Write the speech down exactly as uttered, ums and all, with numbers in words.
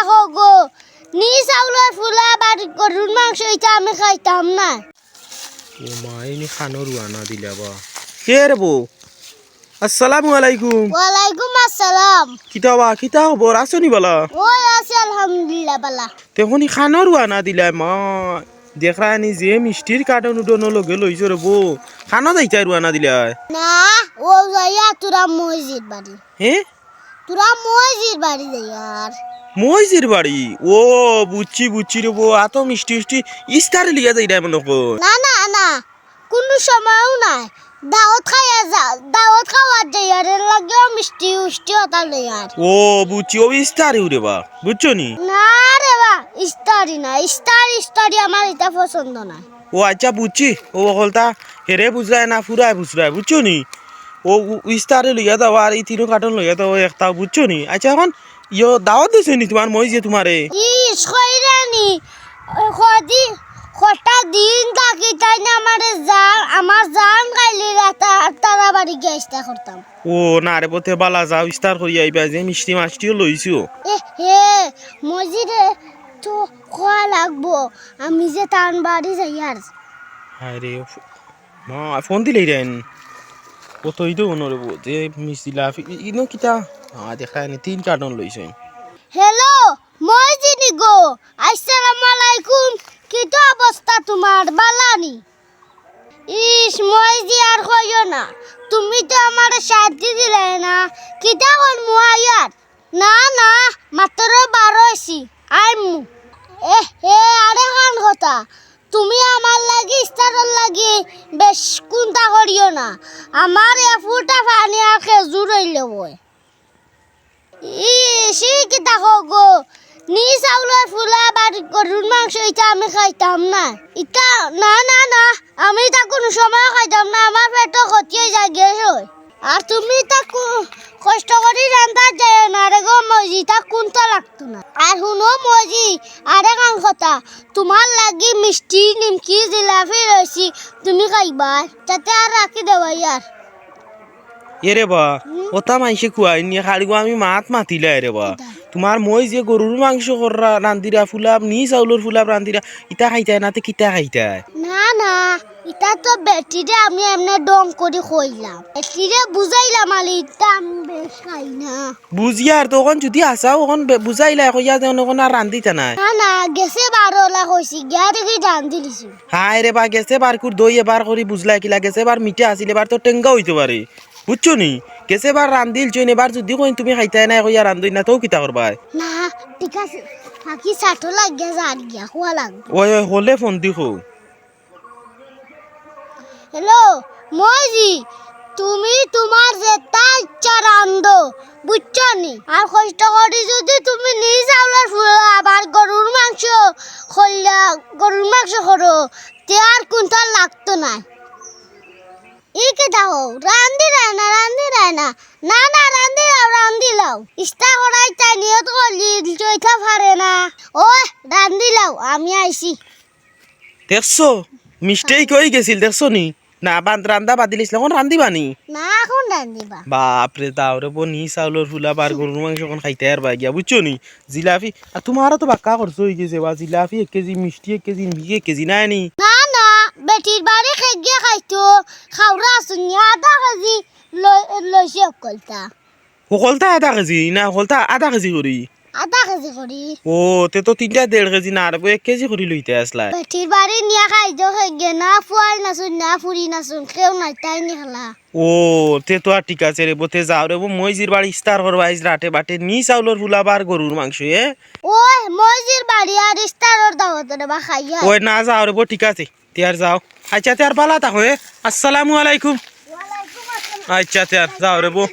হো গো, নি চাউলর ফুলা বাড়ি গরুর মাংস ইতা আমি খাইতাম না। ও মা, ইনি খানো রুয়ানা দিলা বা। কে রে বউ? আসসালামু আলাইকুম। ওয়ালাইকুম আসসালাম। কিতা বা, কিতা খবর? আছো নি বালা? ওই আছি আলহামদুলিল্লাহ বালা। তে অখনি খানো রুয়ানা দিলা মা। দেখরায় নি যে মিষ্টির কার্টন উডন লগে লইছো রে বউ। খানো যাইতায় রুয়ানা দিলা? না, ও যাইয়া তোরা মইজির বাড়ি। হে? তোরা মইজির বাড়ি যাইয়ার। মইজির বাড়ি? ও, বুঝছি, বুঝছি রে বউ। আতো মিষ্টি উষ্টি ইস্তারে লইয়া যাইরায় মনো কয়। না, না, না, কুনু সময়ও নাই। দাওয়াত খাইয়া যা, দাওয়াত খাওয়ার যাইয়ার, এর লাগিও মিষ্টি উষ্টি অতা লইয়ার। ও, বুঝছি, ও ইস্তারি রে বা, বুঝছো নি? না রে বা, ইস্তারি না, ইস্তারি, ইস্তারি আমার ইতা পছন্দ না। ও আচ্ছা, বুঝছি। ও হকলতা হেরে বুঝরায় না, ফুরায় বুঝরায়, বুঝছো নি? ও উ-, ইস্তারে লইয়া যাও, আর ই তিনো কার্টন লইয়া যাও, একটা, বুঝছো নি? আচ্ছা, অখন ইয়ো দাওয়াত দিছে নি তুমার মইজে তুমারে? ইস, কইরা নি, কদি-, কটা দিন থাকি তাইন আমারে জান, আমার জান খাইলিরা, তারা বাড়ি গিয়া ইস্তা করতাম। ও না রে বউ, তে বালা যাও, ইস্তার করি আইবা, যে মিষ্টি মাষ্টিও লইছো। এ হে, মইজিরে তো কওয়া লাগবো, আমি যে তান বাড়ি যাইয়ার। হায় রে, ফ-, মা, ফোন দিলেই রেন। ও তো ইদো অনো রে বউ, যে মিষ্টি লাফি, ই-, ইনো কিতা? হ্যাঁ, দেখা নি, তিন কার্টন লইছে। হ্যালো, মইজি নি গো, আসসালামু আলাইকুম, কিতা অবস্থা তুমার, বালা নি? ইস, মইজি আর কইও না, তুমি তো আমারে শান্তি দিলায় না, কিতা করমু আইয়ার? না, না, মাত্র বার অইছি, আইমু। এ, হে, আরেকখান কথা, তুমি আমার লাগি, ইস্তারর লাগি বেশ কুন্তা করিও না, আমার এ ফুটা পানি আর খেজুর অইলে বয়। ইস, ই কিতা কও গো? নি চাউলর ফুলা বা গরুর মাংস ইতা আমি খাইতাম না। ইতা না, না, না, আমি ইতা কুনু সময় খাইতাম না, আমার পেটো ক্ষতি অই যায়, গ্যাস অয়। আর তুমি ইতা কু-, কষ্ট করি রান্দাত যাইও না রে গো মইজি, ইতা কুন্তা লাগতো না। আর হুনো মইজি, আরেকখান কথা, তুমার লাগি মিষ্টি, নিমকি, জিলাপি লইছি, তুমি খাইবায়, তাতে আর রাখি দেওয়াই আর। এ রে বা, হুম? অতা মাইনষে খুয়াইন নি, খালি গো আমি মাত মাতিলাই রে বা। কিতা? তুমার মইজে গরুর মাংস কররা, রান্দিরা, ফুলাব, নি চাউলর ফুলাব রান্দিরা, ইতা খাইতায় না, তে কিতা খাইতায়? না, না, ইতা তো বেটিরে আমি এমনে ঢং করি কইলাম। বেটিরে বুঝাইলাম, আলি, ইতা আমি বেশ খাই না। বুঝিয়ার তো অখন যুদি আছাও, অখন বে-, বুঝাইলায়, কইয়া যে অনো অখন আর রান্দিতা নায়। না, না, গেছে বার অলা কইছি, গিয়া দেখি রান্দিলিছি। হায় রে বা, গেছে বার কুর দই এবার করি বুঝলায় কিলা, গেছে বার মিঠা আছিল, এবার তো টেঙ্গা অইতো পারে। বুঝছো নি? গেছে বার রান্দিলছইন, এবার যুদি কইন তুমি খাইতায় নায় কইয়া রান্ধইন না, তেউ কিতা করবায়? না, ঠিক আছে, ফাকি ছাটো লাগিয়া যার গিয়া, খোয়া লাগবো। ওই, ওই, হলে ফোন দি কও। হ্যালো, মইজি, তুমি তুমার যেতা ইচ্ছা রান্ধো, বুঝছো নি? আর কষ্ট করি যুদি তুমি নি চাউলর ফুলাব আর গরুর মাংস কইলা, গরুর মাংস করো, তে আর কুন্তা লাগতো নায়। ই কিতা কও? রান্দিরায় না, রান্দিরায় না। না, না, রান্দিলাও, রান্দিলাও। ইস্তা করাইতায় নিয়ত করলি, জইতা পারে না। ওই, রান্দিলাও, আমি আইছি। দেখছো? মিস্টেক অই গেছিল, দেখছো নি? না, বান-, রান্দা বাদ দিলিস, অখন রান্দিবা নি? না, অখন রান্দিবা। বাপরে, দাও রে বউ, নি চাউলর ফুলাব আর গরুর মাংস অখন খাইতায় পারবায় গিয়া, বুঝছো নি? জিলাপি, আর তুমারও তো বাক্কা খরচ অই গেছে, বা জিলাপি এক কেজি, মিষ্টি এক কেজি, নিমকি এক কেজি, নায় নি? না, না, বেটির বাড়ি খেগিয়া খাইতো, খাওরা আছুন নি, আধা কেজি লই-, লইছি হকলতা। হকলতা আধা কেজি, না হকলতা আধা কেজি করি? আধা কেজি করি। ও, তে তো তিনটা দেড় কেজি না রে বউ, এক কেজি করি লইতায় আছলায়। বেটির বাড়ি নিয়া খাইতো খেগে না, ফুয়াইন আছুন না, ফুরিন আছুন, কেউ নাই, তাইন একলা। ও, তে তো আর ঠিক আছে রে বউ, তে যাও রে বউ, মইজির বাড়ি ইস্তার করবায় আইজ রাতে বাটে, নি চাউলর ফুলাব আর গরুর মাংস, এ? ওই, মইজির বাড়ি আর ইস্তারর দাওয়াত রে বা খাইয়া। ওই না, যাও রে বউ, ঠিক আছে, তে আর যাও। আচ্ছা, তে আর বালা থাকো, এ? আসসালামু আলাইকুম। ওয়ালাইকুম আসসালাম। আচ্ছা, তে আর যাও রে বউ।